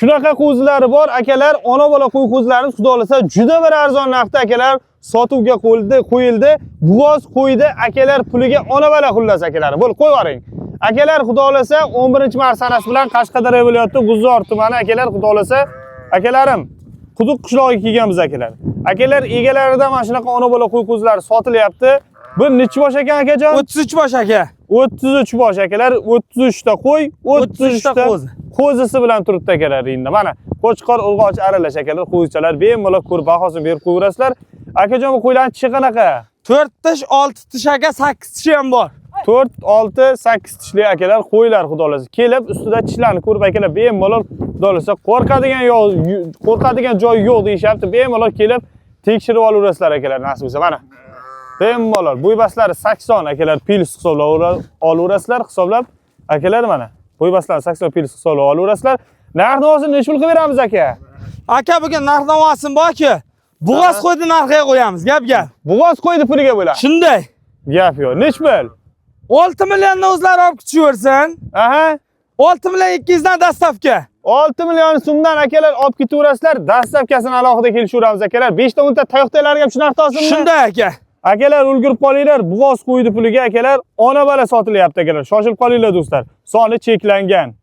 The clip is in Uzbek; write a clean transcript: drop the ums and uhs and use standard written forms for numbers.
Shunaqa qo'zilari bor akalar, ona bola qo'y qo'zilarimiz xudo xolasa juda bir arzon narxda akalar sotuvga qo'yildi. Bo'g'oz qo'ydi akalar puliga ona bola xullas akalar. Bo'l, qo'yib yuboring. Akalar xudo xolasa 11-mart sanasi bilan Qashqadaryo viloyati G'uzor tumani akalar xudo xolasa akalarim Quduq qishlog'iga kelganmiz akalar. Akalar egalaridan mana shunaqa ona bola qo'y qo'zilari sotilyapti. Bu nechi bosh ekan akajon? 33 bosh aka. 33 bosh akalar, 33 ta qo'y, 33 ta 33 ta qo'zi. Qo'zisi bilan turibdi akalar endi. Mana qo'chqor urg'ochi aralash akalar, qo'zichalar bemalol ko'rib bahosini berib qo'yaverasizlar. Akajon, bu qo'ylarning tishi qanaqa? 4 tish, 6 tish aka, 8 tishi ham bor. 4, 6, 8 tishli akalar qo'ylar xudo xolasa. Kelib ustida tishlarni ko'rib akalar bemalol xudo xolasa qo'rqadigan yo'q, qo'rqadigan joyi yo'q deyishyapti. Bemalol kelib tekshirib olaverasizlar akalar nasib bo'lsa. Mana. Bemalol bo'ybaslari 80 akalar pils hisoblab olaverasizlar, hisoblab akalar mana. Bo'ybaslari 80 pils hisoblab olaverasizlar. Narx navosini necha pul qilib beramiz aka? Aka, bugun narx navosim borki, bo'g'oz qo'ydi narxiga qo'yamiz, gap gap. Bo'g'oz qo'ydi puliga bo'ladi. Shunday. Gap yo'q. Nech pul? 6 millionni o'zlari olib ketishaversin. Aha. 6 million 200 dan доставка. 6 million so'mdan akalar olib ketaverasizlar. Доставка sini alohida kelishaveramiz akalar. 5 ta 10 ta tayoqtalarga ham shu narxda olsinmi? Shunday aka. Akalar ulgurib qolinglar. Bo'g'oz qo'ydi puliga akalar. Ona bola sotilyapti akalar. Shoshilib qolinglar do'stlar. Soni cheklangan.